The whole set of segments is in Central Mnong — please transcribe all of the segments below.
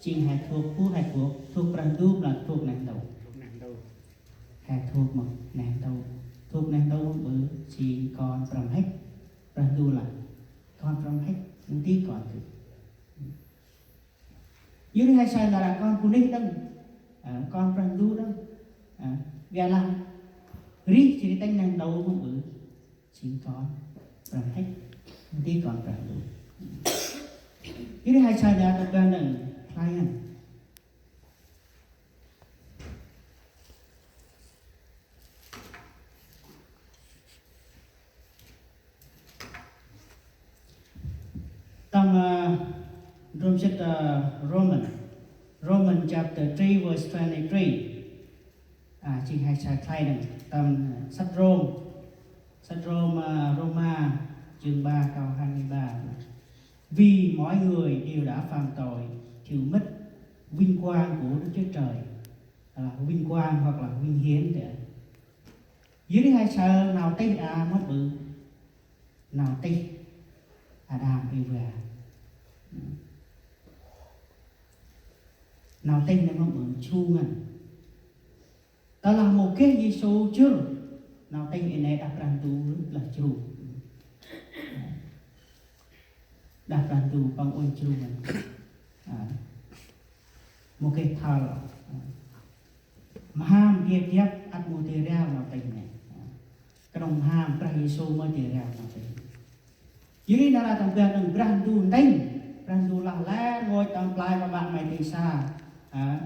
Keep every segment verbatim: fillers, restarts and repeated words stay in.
Jêng he thuê, bu he thuê, thuê Brah Ndu mâu lah thuê neh ntu? Thuê neh ntu. He thuê mâu neh ntu? Thuê neh ntu mâu ƀư, jêng kon Brah Mhĭk, Brah Ndu lah kon Brah Mhĭk, nti kon gâp. Yor ri he saơ nar aơ kon bunuyh đŏng, ơ, kon Brah Ndu đŏng, ơ, ƀiălah rêh jêh ri tĭng neh ntu mâu ƀư, jêng kon Brah Mhĭk, nti kon Brah Ndu. Yor ri he saơ nar aơ tâm ban đŏng khlay ngăn. Tâm, ơ, ndrom sĭt, ơ, Roman, Roman chapter three verse twenty-three. A, jêng he saơ khlay đŏng tâm, ơ, săt Rôm, săt Rôm, ơ, Rôma, chương ba, câu hai mươi ba. Vì mọi người đều đã phạm tội, thiếu mất vinh quang của Đức Chúa Trời. Là vinh quang hoặc là vinh hiển đấy. Yor ri he saơ nau tih a mâu ƀư? Nau tih Ađam Êva. Nau tih nây mâu ƀư? Jru ngăn. Tơlah mâu geh Yêsu jŭr, nau tih i nây đah Brah Ndu lah jru. Đah Brah Ndu păng ueh jru ngăn. A, mâu geh thâl. A, mham biăp biăp ăt mâu dơi rao nau tih nây. A, knŏng mham Brah Yêsu mâu dơi rao nau tih. Yor ri nar aơ tâm ban đŏng Brah Ndu ntĭnh, Brah Ndu lah lĕ rngôch tâm play ma ƀă may dơi sa. A,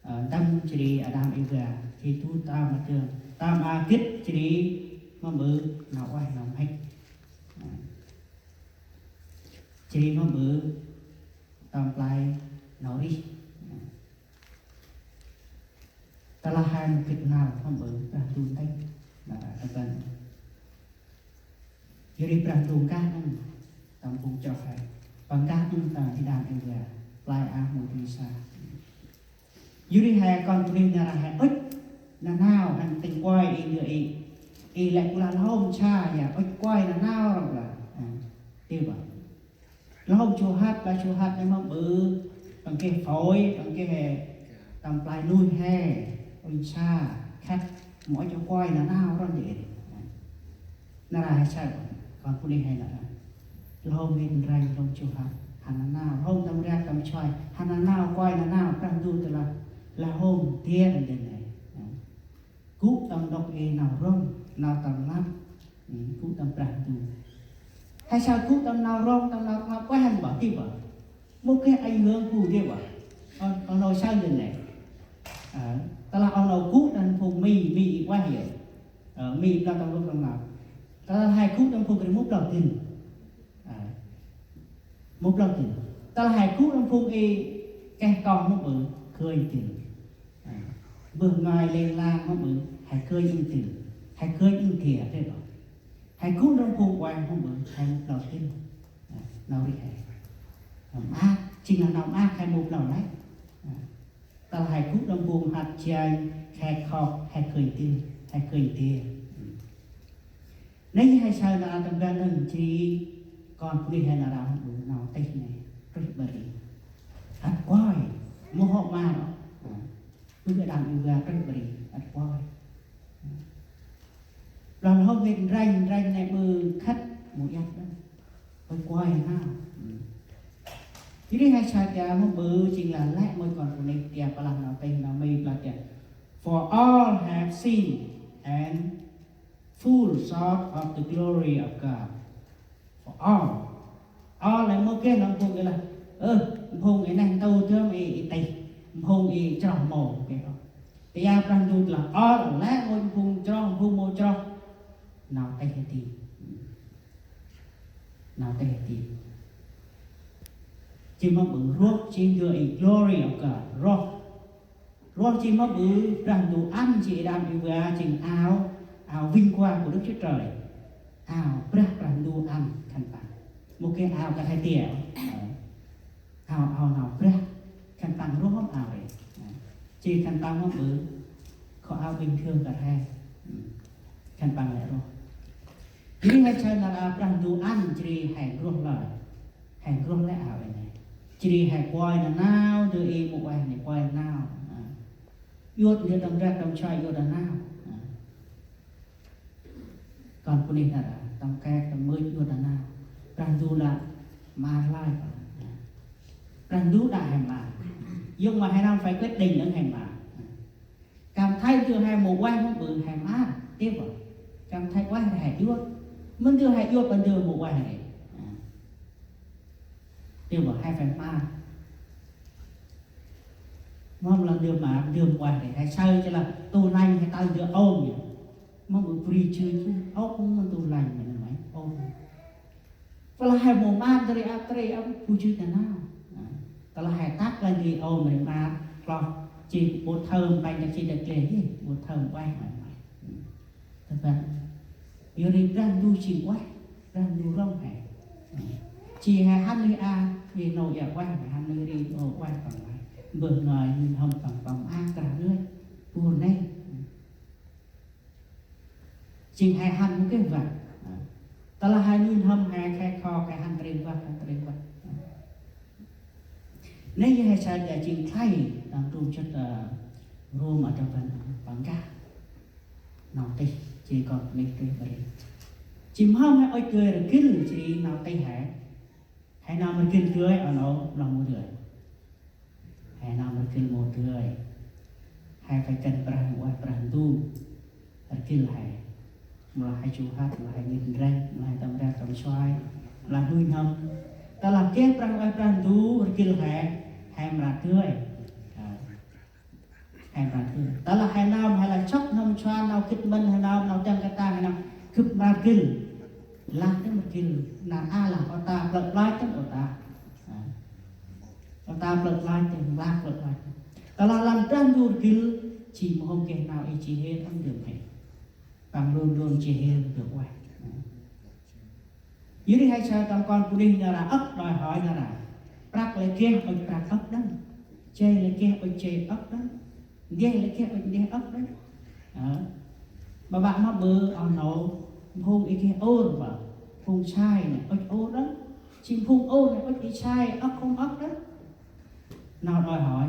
ơ, tâm jêh ri Ađam Êva, jêh ri du tâm ma dơm, tâm a gĭt jêh ri mâu ƀư nau ueh nau mhĭk. Ơ. Jêh ri mâu ƀư tâm play nau rêh. Ơ. Tơlah he mâu gĭt năl mâu ƀư Brah Ndu ntĭnh. Nar aơ tâm ban. Yor ri Brah Ndu nkah đŏng tâm phung chroh he. Păng nkah đŏng ta i Ađam Êva. Play a mâu dơi sa. Yor ri he kon bunuyh nar aơ he ŭch nanao hăn tĭng kuai i ndơ i. I lĕ bu lah lhôm sa ya ŭch kuai nanao rŏng lah. A, tih bă. Lhôm chuhat, lah chuhat nây mâu ƀư, păng geh phổi, păng geh tâm play nuih he, ŭnh sa, khât, mâu ŭch kuai nanao rŏng dê. Nar aơ he saơ, kon bunuyh he nar aơ. Lhôm hên ranh, lhôm chuhat, hăn nanao, lhôm tâm riak tâm chuai, hăn nanao, kuai nanao, Brah Ndu tơlah, lhôm tiêng dê nây. Gŭ tâm đŏk i nau rŏng, nau tâm rnglăp, gŭ tâm Brah Ndu. He saơ gŭ tâm nau rŏng, tâm nau rnglăp, ueh hăn bă, tih bă. Mâu geh ảnh hưởng bu dê bă. Ơ, ơ, nau saơ dê nây. Ơ, tơlah ơ nau gŭ tâm phung Mi, Mi i ueh yơ. Ơ, Mi blao tâm rnglăp, tâm nau. Tơlah he gŭ tâm phung kri mâu blao dĭn. Ơ. Mâu blao dĭn. Tơlah he gŭ tâm phung i keh koh mâu ƀư, gơnh dĭn. Ơ. Bơh ngai lêng lang mâu ƀư, he gơnh ŭnh dĭn. He gơnh ŭnh dê, dê bă. He gŭ tâm phung ueh mâu ƀư, he mâu blao dĭn. Ơ, nau rêh he. Nau maak, jêng lah nau maak he mâu blao lĕ. Ơ. Tơlah he gŭ tâm phung hăt janh, he khŏk, he gơnh dĭn, he gơnh dê. Nây he saơ nar aơ tâm ban đŏng jêh ri kon bunuyh he nar aơ mâu ƀư nau tih nây, trih bri. Ăt kuai, mâu hŏ ma ro. Ƀư Ađam Êva trih bri, ăt kuai. Lah lhôm hên ranh, ranh nây ƀư khât mâu iăt đŏng. Ƀư kuai nau. Jêh ri he saơ tia mâu ƀư jêng lah lĕ mâu kon bunuyh tia plah nau tih nau Mi plah tia. For all have sinned and fall short of the glory of God. For all. All lĕ mâu geh nau phung i lah. Ơ, phung i neh ntu dơm i, i tih. Phung i chroh mâu geh. Tia Brah Ndu lah all lĕ mâu phung chroh, phung mâu chroh. Nau tih ti. Nau tih ti. Jêng mâu ƀư roh jêng ndơ i glory of God. Roh. Roh jêng mâu ƀư Brah Ndu ăn jêh i Ađam Êva jêng ao, ao vinh quang của Đức Chúa Trời. Ao Brah, Brah Ndu ăn khân păng. Mâu geh ao kơt he tia. Ơ. Ao, ao nau Brah. Khân păng roh hŏm ao ri. Ơ. Jêh khân păng mâu ƀư. Kho ao bình thường kơt he. Khân păng lĕ roh. Jêh ri he saơ nar aơ Brah Ndu ăn jêh ri he n'groh lơi. He n'groh lĕ ao i nây. Jêh ri he kuai nanao, ndơ i mâu ueh nê kuai nanao. A. Iăt ndơ tâm rêh tâm chuai iăt nanao. A. Kon bunuyh nar aơ, tâm kek, tâm mưch, iăt nanao. Brah Ndu đă mƀăr lơi. A. Brah Ndu đă he mƀăr. Yơn ma he nơm phải quyết định đŏng he mƀăr. A. Kăm thei ndơ he mâu ueh mâu ƀư he mƀăr, tih bơ. Kăm thei ueh he iăt. Mâu ndơ he iăt, mâu ndơ mâu ueh he. A. Tih bơ, he phải mƀăr. Mâm lah ndơ mƀăr, ndơ mâu ueh he. He saơ jêh lah tủ lạnh he tơl ndơ ôm jêh. Mâm ƀư bri chư chư, ôp mâm tủ lạnh mâm nây, ôm. Tơlah he mâu mƀăr ndri ăp, ndri ăp bu jêh nanao. Tơlah he tăk lĕ ndri ôm ri mƀăr, kloh, jêh bu thơm, banh dak jêh dak gleh, jêh bu thơm ueh mâm mâm. Tơdah yor ri Brah Ndu jêng ueh, Brah Ndu rŏng he. Jêh he hăn ri a, ri nô ia ueh, hăn ri nô ueh păng ueh. Bơh ngơi nuih n'hâm păng păng a krah rơh, bu nê. Jêng he hăn mâu geh văt. Tơlah he nuih n'hâm he khe kho, khe hăn treng văt, hăn treng văt. Nê yơh he saơ dak jêng khlay tâm trôm jât, ơ, Rôm ađăp rbăn păng gah. Nau tih, jêh kon bunuyh tih bri. Jêh mhâm he ŭch dơi rgĭl, jêh ri nau tih he. He nơm rgĭl dơi, a nô, nau mâu dơi. He nơm rgĭl mâu dơi. He phải kăn Brah Huêng Ueh Brah Ndu rgĭl he. Mâu lah he chu hăt, mâu lah he ngĭt ndrel, mâu lah he tâm rêh tâm chuai, mâu lah nuih n'hâm. Tơlah geh Brah Huêng Ueh Brah Ndu rgĭl he, he mra dơi. A. He mra dơi. Tơlah he nơm, he lah sŏk n'hâm chuan, nau gĭt mĭn he nơm, nau dăng katang he nơm, gâp mra rgĭl. Lah dâng rgĭl, nar a lah ôta plơ̆ plach dâng ôta. A. Ôta plơ̆ plach dâng, lah plơ̆ plach. Tơlah lăn Brah Ndu rgĭl, jêh mâu hôm geh nau i jêh hên ăp dâng he. Păng lun lun jêh hên dâng ueh. Yor ri he saơ tâm kon bunuyh nar aơ âk đòi hỏi nar aơ. Prăk lĕ geh ŭch prăk âk đŏng. Jay lĕ geh ŭch jay âk đŏng. Ndeh lĕ geh ŭch ndeh âk đŏng. Ơ. Ƀaƀă mâm ƀư oh nô, phung i geh ôr bơ. Phung sai nê ŭch ôr đŏng. Jêng phung ôr nê ŭch i sai âk hôm âk đŏng. Nau đòi hỏi.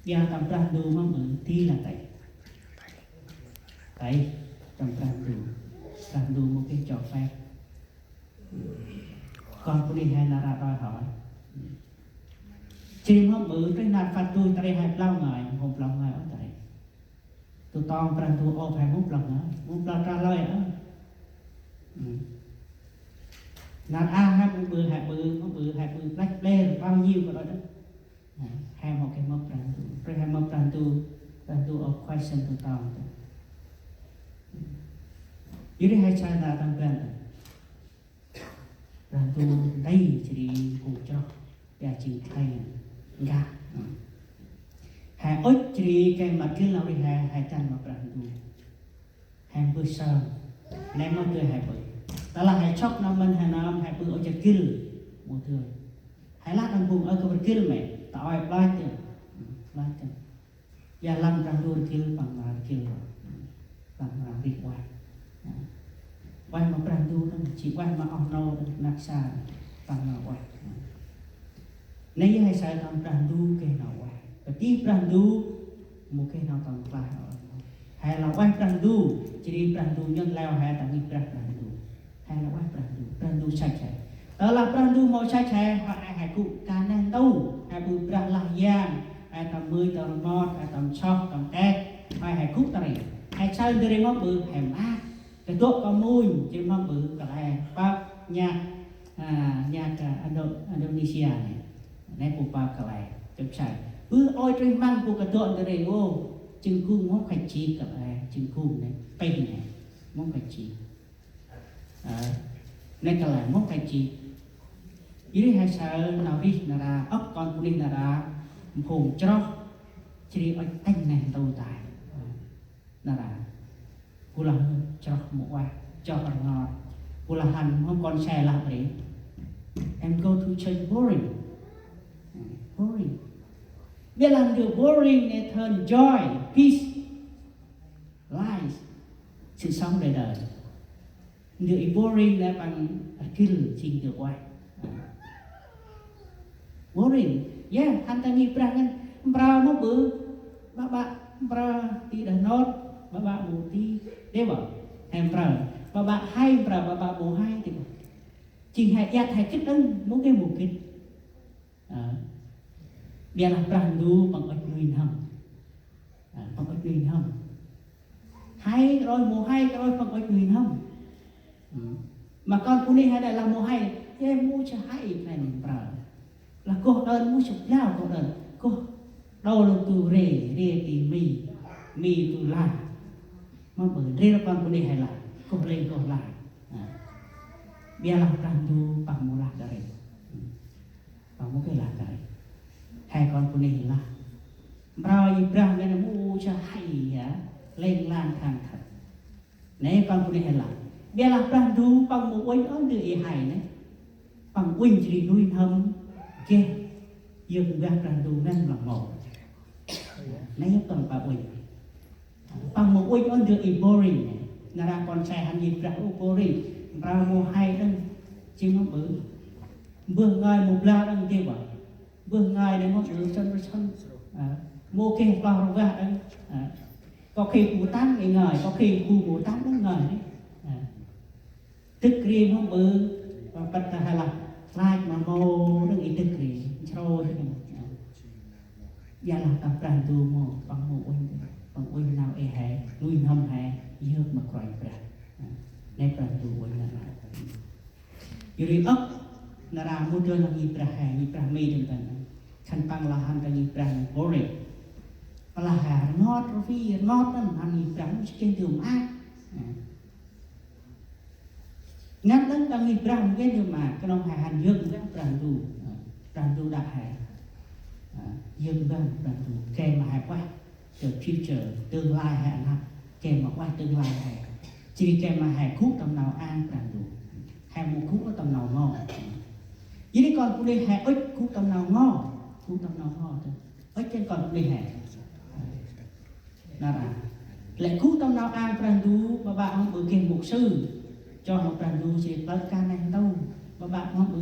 Ƀiă tâm Brah Ndu mâm ƀư, di lah tih. Tih, tâm Brah Ndu. Brah Ndu mâu geh cho phép. Kon bunuyh he nar aơ đòi hỏi. Jêh mâm ƀư, trih nar phật tu, trih he blao ngơi, mâu blao ngơi ôh trih. Tu tong Brah Ndu ôp he mâu blao ngơi, mâu blao trả lời ôh. Nar a he mâu ƀư, he ƀư, mâu ƀư, he ƀư, plăch pler, bao nhiêu kơ đôi đó. He mâu geh mâp Brah Ndu. Ri he mâp Brah Ndu, Brah Ndu ôp question tu tong tu. Yor ri he saơ nar tâm ban. Brah Ndu nti jêh ri phung chroh, ƀiă jêng khlay ngăn. He ŭch jêh ri gay ma rgĭl nau ri he, he dăn ma Brah Ndu. He mbơh sơm. Nê mâu dơi he ƀư. Tơlah he sŏk nau mĭn he nơm, he ƀư ŭch rgĭl. Mâu dơi. He lah tâm phung ơ gâp rgĭl mê. Ta ơi plach dâng. Plach dâng. Ƀiă lăn Brah Ndu rgĭl păng mra rgĭl. Păng mra rih ueh. Ueh ma Brah Ndu đŏng, jêng ueh ma oh nô đŏng, rnăk sa păng mra ueh. Nê yơh he saơ tâm Brah Ndu geh nau ueh. Bơh di Brah Ndu mâu geh nau tâm klaih ôh. He lah ueh Brah Ndu, jêh ri Brah Ndu njŭn leo he ta ngih brah Brah Ndu. He lah ueh Brah Ndu, Brah Ndu săch he. Tơlah Brah Ndu mâu săch he, he, he gŭ kah neh ntu, he ƀư brah lah yang, he tâm mưch, tâm rmot, he tâm soh, tâm keh, he, he gŭ ta ri. He saơ ndri mâm ƀư, he mƀăr. Kdŏ kơ munh, jêh mâm ƀư kăl e, pap, nhạc, a, nhạc, a, Indo-, Indonesia nê. Nê bu pap kăl e, chụp sai. Ƀư ôi trih măng bu kdŏ ndri, ô, jêng gung mâm kăl e, jêng gung nê, pêng nê, mâm kăl e. Ơ, nê kăl e mâm kăl e. Yor ri he saơ nau rih nar aơ, âk kon bunuyh nar aơ, phung chroh, jêh ri ôch tĭng neh ntu tay. Nar aơ. Bu lah chroh mâu ueh, chroh rngot. Bu lah hăn mâu hôm kon se lah bri. Em go to church boring. Boring. Ƀiă lah ndơ boring nê turn joy, peace, life, sự sống đời đời. Ndơ i boring nê păng rgĭl jêng ndơ ueh. Boring. Ya, hăn ta ngih Brah ngăn. Mprơ mâu ƀư. Ƀă ƀă mprơ ti đah nôt. Ƀă ƀă mâu ti. Đê ƀă. He mprơ. Ƀă ƀă hay mprơ, ƀă ƀă mâu hay đê ƀă. Jêng he iăt he gĭt đŏng, mâu geh mâu gĭt. Ơ. Biălah Brah Ndu păng ŭch nuih n'hâm. Ơ, păng ŭch nuih n'hâm. Hay kơt roi mâu hay kơt roi păng ŭch nuih n'hâm. Ơ. Ma kon bunuyh he đă lah mâu hay, ye mâu jêh hay kơt nây mprơ. Lah goh đŏng mâu jêh blao goh đŏng. Goh đŏng lŏng tu rê, rê ti Mi, Mi tu lah. Mâu ƀư rê lah kon bunuyh he lah. Goh lêng goh lah. Ơ. Biălah Brah Ndu păng mâu lah kơt rê. Păng mâu geh lah kơt rê. He kon bunuyh lah. Mprơ i Brah ngăn mâu jêh hay ya. Lêng lang thang thang. Nê kon bunuyh he lah. Biălah Brah Ndu păng mâu uănh ôh ndơ i hay nê. Păng uănh jêh ri nuih n'hâm geh yơk mbah Brah Ndu ngăn lah mâu. Nê păng păng uănh. Păng mâu uănh ôh ndơ i boring nê. Nar aơ kon se hăn ngih Brah ôh boring. Mprơ mâu hay đŏng. Jêng mâu ƀư. Mbơh ngơi mâu blao đŏng jêh ƀă. Mbơh ngơi nê mâu ƀư sân sân. Ơ. Mâu geh kloh rvah đŏng. Ơ. Có khi gŭ tăng i ngơi, có khi gŭ mâu tăng đŏng ngơi nê. Ơ. Dâk ri mâu ƀư, păng păt ta he lah, klach ma mâu đŏng i dâk ri, nsrôyh đŏng. Biălah ta Brah Ndu mâu, păng mâu uănh, păng uănh nau ê he, nuih n'hâm he, yơk ma Kôranh Brah. Nê Brah Ndu uănh nau. Yor ri âk, nar aơ mâu dơi lah ngih Brah he, ngih Brah Mi đŏng kăn. Khân păng lah hăn ta ngih Brah boring. Păng lah he rngot, rvê, rngot đŏng, hăn ngih Brah mâu jêh geh ndơ maak. Ngăn đŏng ta ngih Brah mâu geh ndơ maak, knŏng he hăn yơk Brah Ndu. Brah Ndu đă he. Yơk Brah, Brah Ndu. Gay ma he ueh. The future, tương lai he anak. Gay ma ueh tương lai he. Jêh ri gay ma he gŭ tâm nau ang Brah Ndu. He mâu gŭ tâm nau ngo. Jêh ri kon bunuyh he ŭch gŭ tâm nau ngo. Gŭ tâm nau ngo. Ŭch jêng kon bunuyh he. Nar aơ. Lĕ gŭ tâm nau ang Brah Ndu, ƀă ƀă hŏng ƀư geh mục sư. Cho hŏng Brah Ndu jêh ri plơ̆ kan neh ntu. Ƀă ƀă hŏng ƀư